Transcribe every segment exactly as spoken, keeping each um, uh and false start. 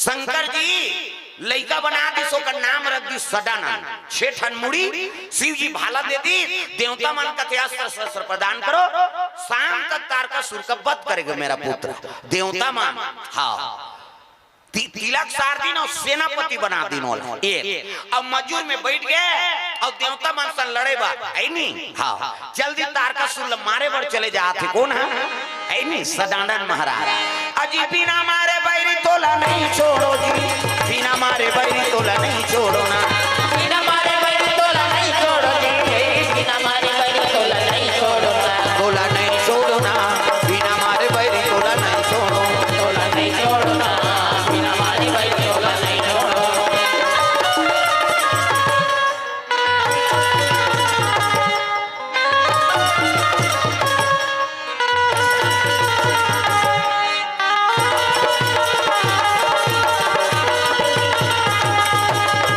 शंकर जी लइका बना दिस, ओकर नाम रख दिस सदानंद। छे ठन मुड़ी, शिव जी भाला दे दिस, देवता मन कथे अस्त्र शस्त्र प्रदान करो, शाम तक तारकासुर का वध करेगा मेरा पुत्र। देवता मन, हाँ, ति-, तिलक सार दिन अउ सेनापति बना दिन ओला। एक, अब मजूर में बैठ गए अउ देवता मन सन लड़े बर, है नी? हाँ, जल्दी तारकासुर ल मारे बर चले जात हे। कोन ह? है नी? सदानंद महाराज। अजी बिना मारे बैरी तोला नहीं छोड़ो जी, बिना मारे बैरी तोला नहीं छोड़ो ना। बिना मारे बैरी तोला नहीं छोड़ो जी, बिना मारे बैरी तोला नहीं छोड़ो ना। तोला नहीं छोड़ो ना, बिना मारे बैरी तोला नहीं छोड़ो। तोला नहीं छोड़ो ना, बिना मारे बैरी तोला नहीं छोड़ो।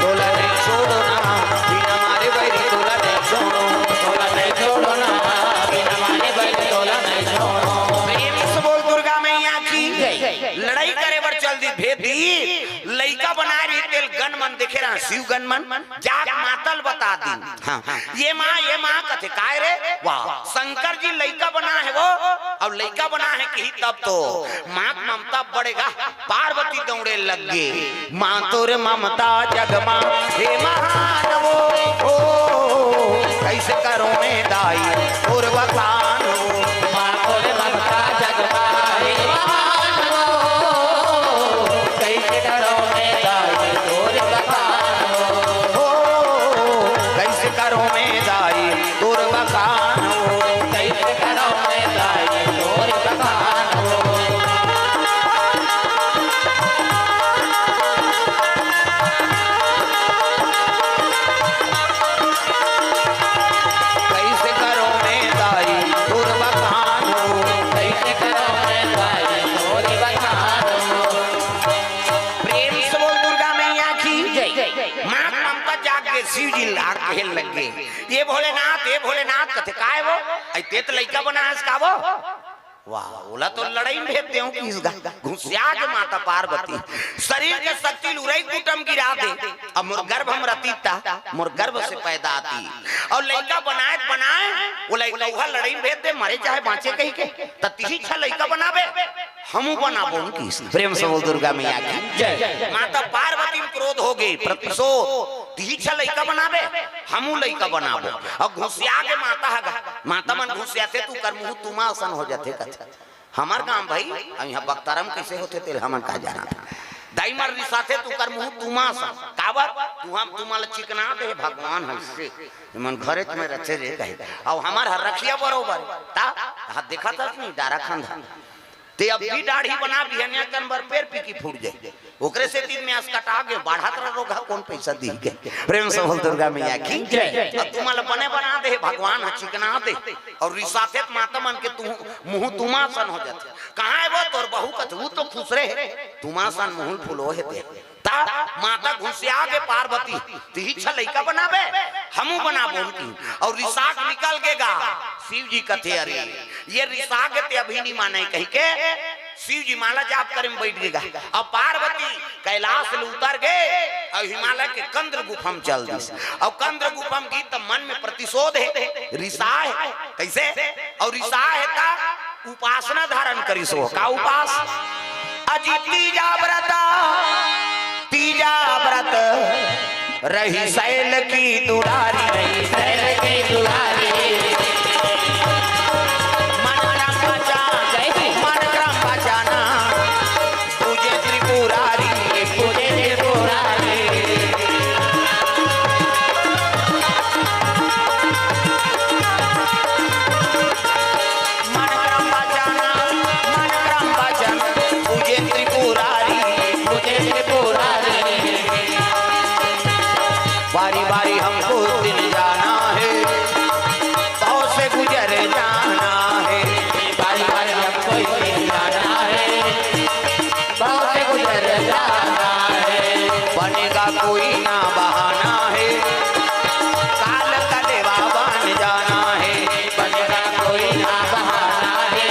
तोला नहीं छोड़ो ना, बिना मारे बैरी तोला नहीं छोड़ो। तोला नहीं छोड़ो ना, बिना मारे बैरी तोला नहीं छोड़ो। प्रेम से बोल दुर्गा मैया की जय। लड़ाई करे बर चल दी, भेद दी, लइका बनाए रही तेल गन मन देखे रहा, शिव गन मन। जाके माता ल बता दिन। हाँ, हाँ। ये माँ, ये माँ कथे, "काय रे?" वाह, शंकर जी लइका बना है वो, अब लइका बना है कि तब तो माँ के ममता बढ़ेगा। पार्वती दौड़े लग गए, "माँ तोर ममता जग माँ हे महान वो, ओ, कैसे करो मैं दाई तोर बखान वो।" माँ तोर ममता जग माँ हे महान वो, कैसे करो मैं दाई तोर बखान हो। हो, कैसे करो मैं दाई तोर बखान हो। कैसे करो मैं दाई तोर बखान हो। कैसे करो मैं दाई तोर बखान हो। कैसे करो मैं दाई तोर बखान हो। प्रेम से बोल दुर्गा मैया की जय। माँ ममता जाग के शिव जी लाग कहे लग गए, "ये भोलेनाथ, ये भोलेनाथ," कथे, "काय वो? अई ते त लइका बना हस का वो?" वाह, ओला तो लड़ाई में भेज देहूं किस गा। घुसिया के माता पार्वती शरीर के शक्ति ल उरई कुटम गिरा दे। अब मोर गर्भ में रती ता, मोर गर्भ से पैदा आती। अउ लइका बनाए त बनाए, वो लइका उहा लड़ाई में भेज दे, मरे चाहे बांचे कही के, त तिही छा लइका बनाबे, हमू बनाबो किस। प्रेम से बोल दुर्गा मैया की जय। माता पार्वती में क्रोध हो गई, प्रतिशोध, तिही छा लइका बनाबे, हमू लइका बनाबो। अउ घुसिया के माता ह गा, माता मन घुसियाथे त उकर मुंह तुमा असन हो जाथे कथे। हमर गांव भाई, अब इहां बख्तरा म कइसे होथे तेल हमन का जानत। दाई मर रिसाथे त उकर मुंह तुमा असन। काबर? तुहा, तुमा ल चिकना दे भगवान ह इससे। एमन घरेच में रथे रे कहे। अउ हमर हर रखिया बरोबर। ता, हां देखत हस नहीं, डारा खंधा। ते अब भी दाढ़ी बना बिहनिया कन बर पेड़ पीकी फूट जाए। ओकरे से तीन में आस कटा गे, बाढ़त रह रोगा, कौन पैसा दी के? प्रेम से बोल दुर्गा मैया की जय। अब तुमा ल बने बना दे, भगवान ह चिकना दे। अउ रिसाथे त माता मन के तू मुंह तुमा सन हो जाथे। कहां हे वो तोर बहू कथे, वो तो खुसरे हे, तुमा सन मुंह फुलो हे ते। ता माता घुसिया गे पार्वती, तिही छा लइका बनाबे, हमू बनाबो की। अउ रिसा के निकल गे गा। शिव जी कथे, "अरे, ये रिसा गे ते अभी नहीं माने," कहि के शिव जी माला जाप करे में बैठ गे गा। अउ पार्वती कैलाश ले उतर गे अउ हिमालय के कंद्र गुफा में चल दिस। अउ कंद्र गुफा में गे त मन में प्रतिशोध हे, रिसा हे। कइसे? अउ रिसा हे ता उपासना धारण करिस हो। का उपास? अजी तीजा व्रत, तीजा व्रत रही सैल की दुलारी। रही सैल की दुलारी। मन क्रम बचा, जय श्री मन क्रम बचाना। पूजे त्रिपुरारी, पूजे त्रिपुरारी। मन क्रम बचाना, मन क्रम बचन, पूजे त्रिपुरारी, पूजे त्रिपुरारी। बारी बारी हमको दिन जाना है, पाँव से गुजर जाना है। बारी बारी हमको दिन जाना है, पाँव से गुजर जाना है। बनेगा कोई ना बहाना है, काल कलेवा बन जाना है। बनेगा कोई ना बहाना है,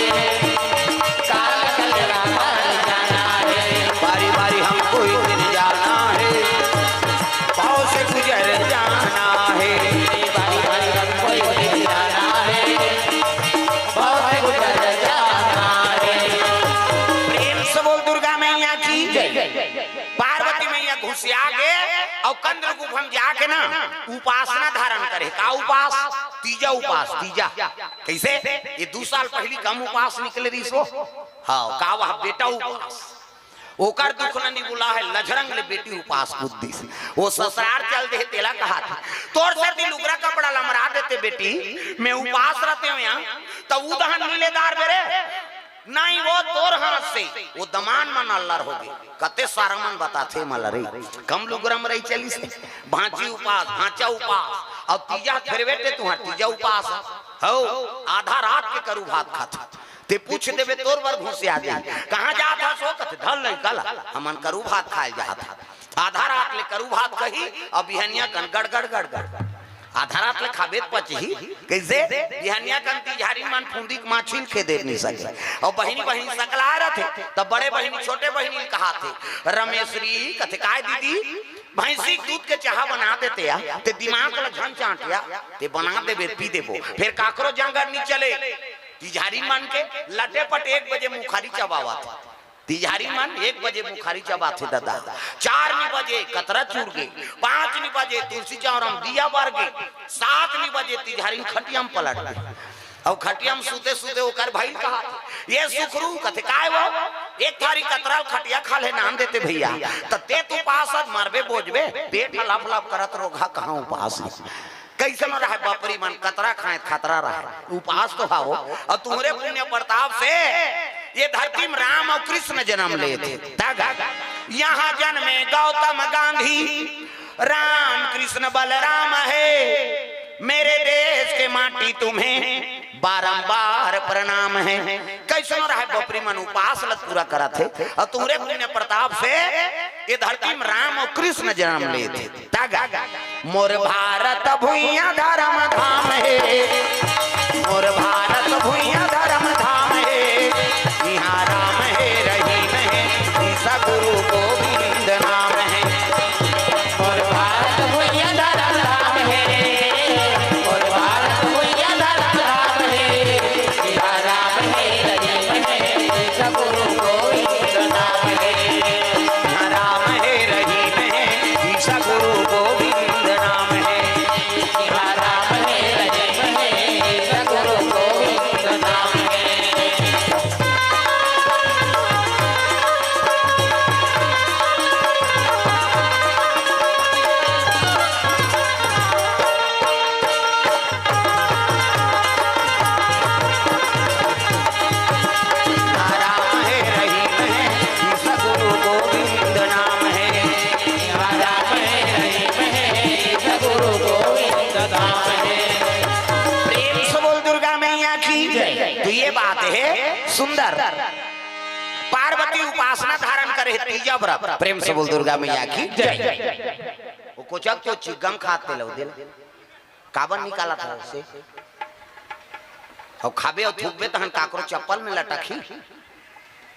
काल कलेवा बन जाना है। बारी बारी हमको ही पार्वती मैया घुसिया गे अउ कंदर गुफा म जाके ना उपासना धारण करे। का उपास? तीजा उपास। तीजा कइसे? ये दू साल पहिली कम उपास निकले रहिस वो। हाँ, का वह बेटा उपास। ओकर दुख ल निबुला हे, लझरंग ले बेटी उपास कूद दिस। वो ससुरार चल दे, तेला कहाथे, "तोर सेती लुगरा कपड़ा ल मरा देते बेटी, मैं उपास रहते हो यहाँ, त उदहन मिले दार बेरे।" नहीं, वो तोर हाथ से, वो दमान मन अल्लर होगे। कते सारा मन बताथे मला रे, कम लुगरा म रही चलिस हे। भांची उपास, भांचा उपास, अउ तीजा फेर बेटे तुहार तीजा उपास। हौ, आधा रात के करू भात खाथे। ते पूछ देबे तोर बर घुसिया जाही। कहाँ जात हस ओ? कथे, "धर लइका ला, हमन करू भात खाए जात हन।" आधा रात ले करू भात कही, अउ बिहनिया कन गड़गड़ गड़गड़। आधा रात ले खाबे त पचही कइसे? बिहनिया कन तिजहारी मन फूंदी के माछी ल खेदे नइ सके। अउ बहिनी बहिनी सकला रथे, त बड़े बहिनी छोटे बहिनी ल कहाथे, "रमेश्वरी," कथे, "काय दीदी?" "भैंसी के दूध के चाहा बना देते या, ते दिमाग ल झन चांट या, ते बना देबे, पी देबो, फेर काकरो जांगर नइ चले।" तिजहारी मन के लटे पट एक बजे मुखारी चबावत। तिजहारी मन एक बजे मुखारी चबाथे ददा। चार नी बजे कतरा चूर गे, पाँच नी बजे तुलसी चौरा म दिया बर गे, सात नी बजे तिजहारी खटिया म पलट गे। अउ खटिया म सुते सुते ओकर भाई कहा, "ये सुखरू," कथे, "काय वो?" "एक थारी कतरा ल खटिया खा ले नान देते भैया, त ते त उपास अस मरबे बोजबे, पेट ह लप लप करत रोगहा कहाँ उपास हे।" कइसन रहय बपरी मन, कतरा खाए खतरा रहय, उपास तो हवो। अउ तुहरे पुण्य प्रताप से ये धरती म राम अउ कृष्ण जनम लेथे। तगा, "यहाँ जन्मे गौतम गांधी, राम कृष्ण बलराम है, मेरे देश के माटी तुम्हें बारंबार प्रणाम है।" कइसन रहय बपरी मन, उपास ल पूरा करत हे, अउ तुहरे पुण्य प्रताप से ये धरती म राम अउ कृष्ण जनम लेथे। तगा, "मोर भारत भुइयां धरम धाम हे, मोर भारत भुइयां धरम धाम हे, इहाँ राम हे रहीम हे, ईसा गुरु गोविंद नाम हे।" मोर भारत भुइयां धरम धाम हे, मोर भारत भुइयां धरम धाम हे, इहाँ राम हे रहीम हे, ईसा गुरु गोविंद नाम हे। इहाँ राम हे रहीम हे, ईसा गुरु गोविंद नाम हे। इहाँ राम हे रहीम हे, ईसा गुरु गोविंद नाम हे। राम हे रहीम हे, ईसा गुरु गोविंद नाम हे। राम हे रहीम हे, ईसा गुरु गोविंद नाम हे। प्रेम से बोल दुर्गा मैया की। जय। तो ये बात हे सुंदर। पार्वती उपासना धारण करे हे तीजा व्रत। प्रेम से बोल दुर्गा मैया की। जय। वो कोचक तो चिग्गम खाते लो दिल। काबर निकालत हस से? अउ खाबे अउ थूकबे तहन काकरो चप्पल में लटकही।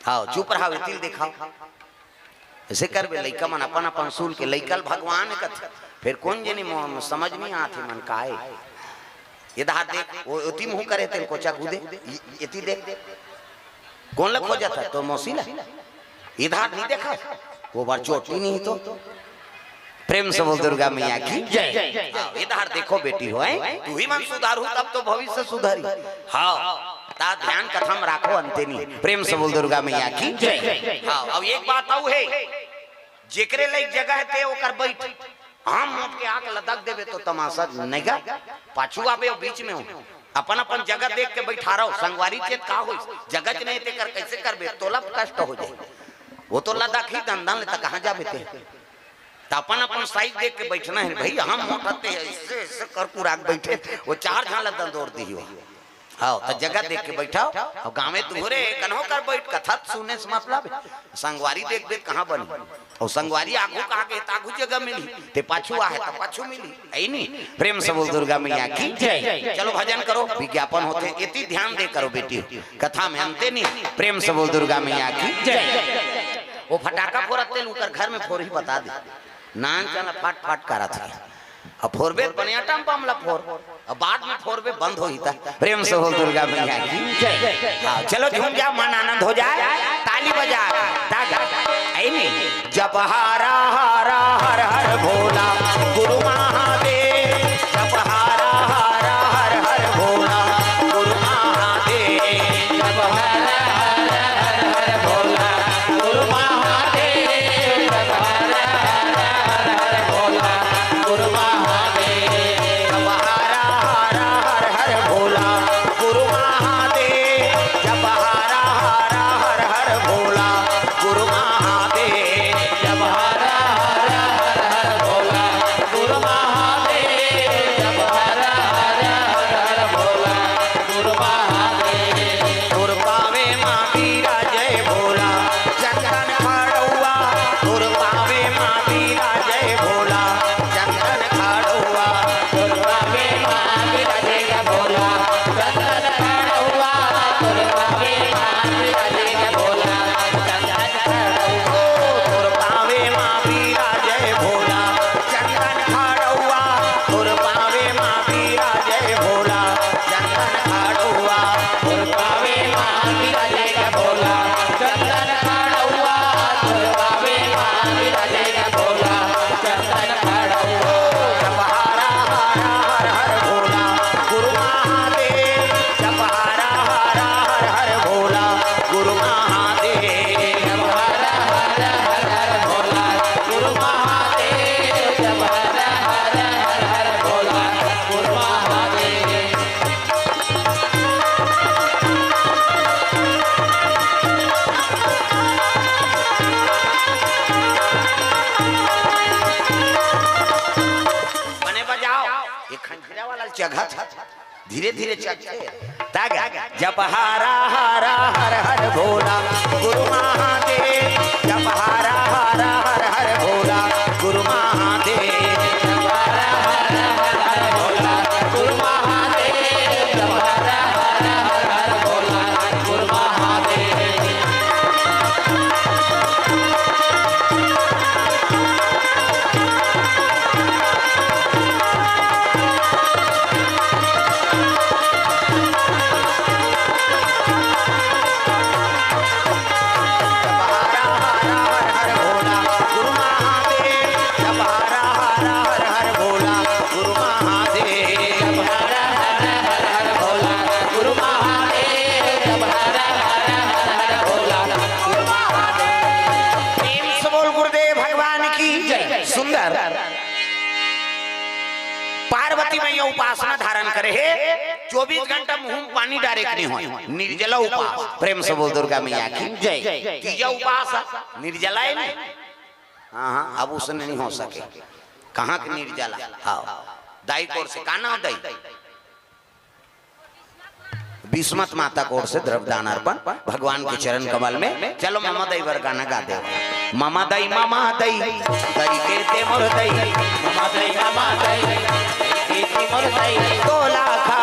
हाँ, चुप रहा, एती ल देखाव। अइसे करबे, लइका मन अपन अपन सूल के, लइका ल भगवान कथे, फेर कोन जनी म-, समझ नइ आथे मन काय। ये दहा देख, वो ओती मुँह करे तेल कोचा कूदे, इ-, एती देख। कोन ल खोजत हे? तो मौसी ल। इधर नइ देखा, वो बार चोटी नइ तो। प्रेम से बोल दुर्गा मैया की। जय। हाँ, इधर देखो बेटी हो, हैं? तुही मन सुधारहू तब तो भविष्य सुधरी। हाँ, त ध्यान कथा म राखो अंते नइ। प्रेम से बोल दुर्गा मैया की। जय। हाँ, अउ एक बात अउ हे, जेकरे लइक जगह हे ते ओकर बइठ। हम मोट के आके लदक देबे तो तमाशा नइ गा। पाछू आबे अउ बीच में हो। अपन अपन जगह देख के बइठा रहो। संगवारी चेत का होइस? जगह च नइ हे तेकर कइसे करबे? तोला कष्ट हो जाही। वो तो लदकही दंदन ले, त कहाँ जाबे ते? त अपन अपन size देख के बइठना हे भई। हम मोट हते, अइसे अइसे कर कुरा के बइठे, वो चार झन ल दंदोर दिही वो। हाँ, त जगह देख के बइठाव। अउ गाँवे तुहरे कन्हो कर बइठ, कथा सुने से मतलब हे। संगवारी देखबे त कहाँ बनही? अउ संगवारी आगू कहाँ गे त आगू जगह मिलही, ते पाछू आहे त पाछू मिलही, हे नी? प्रेम से बोल दुर्गा मैया की। जय। चलो भजन करो, विज्ञापन होथे, एती ध्यान दे करो बेटी, कथा में अंते नइ। प्रेम से बोल दुर्गा मैया की। जय। वो फटाका फोरत तेल उकर घर में फोरही बता दे, नान चला फाट फाट करत हे। अब फोरबे त बने अटम पम ला फोर, अब बाद में फोरबे बंद होही त। प्रेम से बोल दुर्गा मैया की। जय। हाँ, चलो झूम जा, मन आनंद हो जाए, ताली बजा, तागा। जप हरा हरा हर हर भोला गुरु महादेव, जप हरा हरा हर हर भोला गुरु महादेव, जप हरा हरा हर हर भोला गुरु महादेव, जप हरा हरा हर हर भोला गुरु महादेव, जप हरा हरा हर हर भोला गुरु महादेव, जप हरा हरा हर हर भोला गुरु महादेव, जप हरा हरा हर हर भोला गुरु महादेव, जप हरा हरा हर हर भोला गुरु महादेव। तोर पावे मा बीरा जय भोला, चंदन खड़उआ, तोर पावे मा बीरा जय भोला, चंदन खड़उआ, तोर पावे मा बीरा जय भोला, चंदन खड़उआ, तोर पावे मा बीरा जय भोला, चंदन खड़उआ, तोर पावे मा बीरा जय भोला, चंदन खड़उआ, तोर पावे मा बीरा जय भोला, चंदन खड़उआ, तोर पावे मा बीरा जय भोला, चंदन खड़उआ, तोर पावे मा बीरा जय भोला, चंदन खड़उआ। जप हरा हरा हर हर भोला गुरु महादेव, जप हरा हरा हर हर भोला गुरु महादेव, जप हरा हरा हर हर भोला गुरु महादेव, जप हरा हरा हर हर भोला गुरु महादेव। बने बजाओ, ये खंजरा वाला जगह था, धीरे धीरे चलते। तागा, जप हरा हरा हर हर भोला गुरु महादेव, जप हरा हरा हर हर भोला गुरु महादेव, जप हरा हरा हर हर भोला गुरु महादेव, जप हरा हरा हर हर भोला गुरु महादेव। प्रेम से बोल गुरुदेव भगवान की जय। सुंदर। पार्वती मैया उपासना धारण करे हे, चौबीस घंटा मुंह में पानी डारे के नहीं होय, निर्जला उपास। प्रेम से बोल दुर्गा मैया की जय। तीजा उपास निर्जला हे नहीं? हाँ, हाँ, अब उसने नहीं हो सके। कहाँ के निर्जला? हाँ, दाई कोर से का नाम दाई? बिस्मत माता कोर से द्रव्य दान अर्पण भगवान के चरण कमल में। चलो ममा दई बर गाना गा दे। ममा दई, ममा दई, दई के ते मोर दई। ममा दई, ममा दई, दई के ते मोर दई। तोला खा